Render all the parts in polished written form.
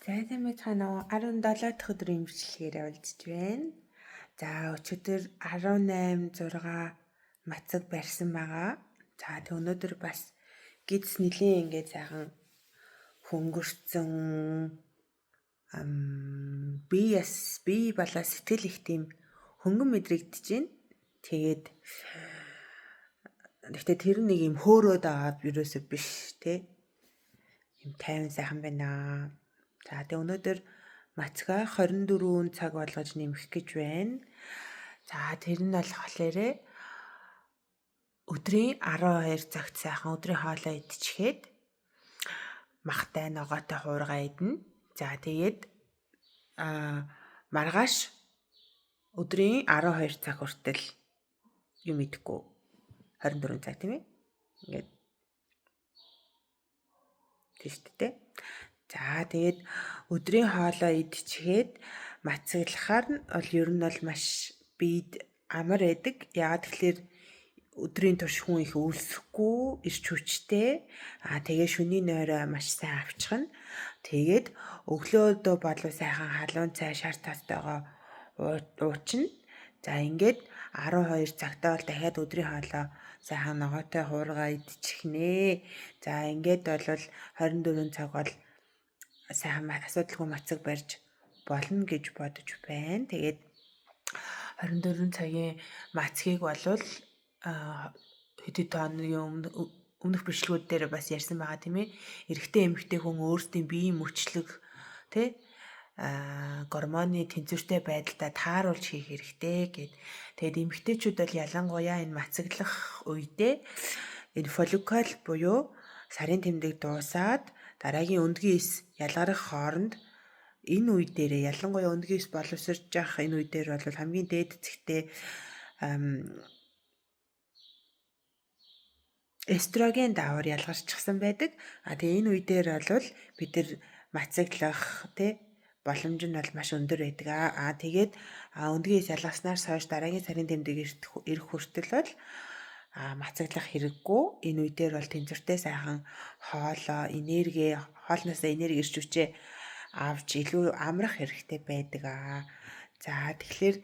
За, сайн байцгаана уу? 17 дахь өдрийн бичлэгээр уулзж байна. За, өчигдөр 18 6 мацаг барьсан байгаа. За, тэг өнөөдөр бас гидс нэлийн ингээд сайхан хөнгөрцөн, би яс би балаа сэтгэл их тийм хөнгөн мэдрэгдэж байна. Тэгээд гэхдээ тэр нэг юм хөөрөөд байгаа ерөөсөө биш те. Юм тайван сайхан байна. За, тэг өнөөдөр мацгаа 24 цаг болгож нэмэх гэж байна. За, тэр нь болохоор өдрийн 12 цагт сайхан өдрийн хоолоо идчихээд махтай ногоотой хуургаа идэнэ. За, тэгээд маргааш өдрийн 12 цаг хүртэл юм идэхгүй, 24 цаг, тийм ээ. Ингээд тийм шүү дээ. За, тэгээд өдрийн хоолоо идчихээд мацаглахаар нь бол ер нь бол маш бид амар байдаг. Яагаад тэгэхээр өдрийн турш хүн их өлсөхгүй, эрч хүчтэй. Тэгээ шөнийн нойроо маш сайн авчихна. Тэгээд өглөөдөө болов сайхан халуун цай шар таастайгоо уучна. За, ингээд 12 цагтаа бол дахиад өдрийн хоолоо сайхан ногоотой хуургаа идчихнэ. За, ингээд бол 24 цаг бол сайхан асуудалгүй мацаг барьж болно гэж бодож байна. Тэгээд 24 цагийн мацгийг болвол хэд хэд хоногийн өмнөх бичлэгүүд дээр бас ярьсан байгаа, тийм ээ. Эрэгтэй эмэгтэй хүн өөрсдийн биеийн мөчлөг, тий, гормоны тэнцвэртэй байдалтай тааруулж хийх хэрэгтэй гэд. Тэгээд эмэгтэйчүүд бол ялангуяа энэ мацаглах үедээ энэ фолликул буюу сарын тэмдэг дуусаад дараагийн өндгийн эс ялгарах хооронд энэ үе дээрээ, ялангуяа өндгийн эс боловсрож явах энэ үе дээр бол хамгийн дээд зэгтээ эстроген даавар ялгарчихсан байдаг. А тэгээ энэ үе дээр бол бид нар мацаглах, тий, боломж нь бол маш өндөр байдаг. А тэгээд өндгийн эс ялгарснаар хойш дараагийн сарын тэмдэг ирэх хүртэл бол мацаглах хэрэггүй. Энэ үе дээр бол тэнцвэртэй сайхан хоолоо, энерги, хоолноосоо энерги эрч хүчээ авч илүү амрах хэрэгтэй байдаг. За, тэгэхээр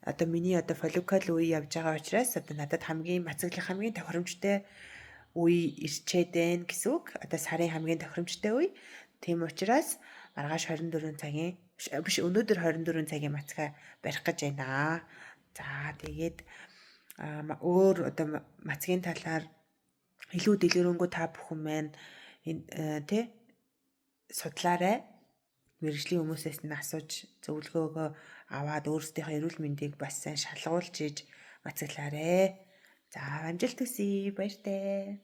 одоо миний одоо фолликул үе явж байгаа учраас одоо надад хамгийн мацаглах хамгийн тохиромжтой үе ирчээд байна гэсэн үг. Одоо сарын хамгийн тохиромжтой үе. Тийм учраас маргааш 24 цагийн биш, өнөөдөр 24 цагийн мацгаа барих гэж байна. За, тэгээд өөр одоо мацгийн талаар илүү дэлгэрэнгүй та бүхэн маань энэ, тий, судлаарай. Мэргэжлийн хүмүүсээс нь асууж зөвлөгөөгөө аваад өөрсдийнхөө эрүүл мэндийг бас сайн шалгуулж хийж мацаглаарэ. За, амжилт хүсье. Баяртай.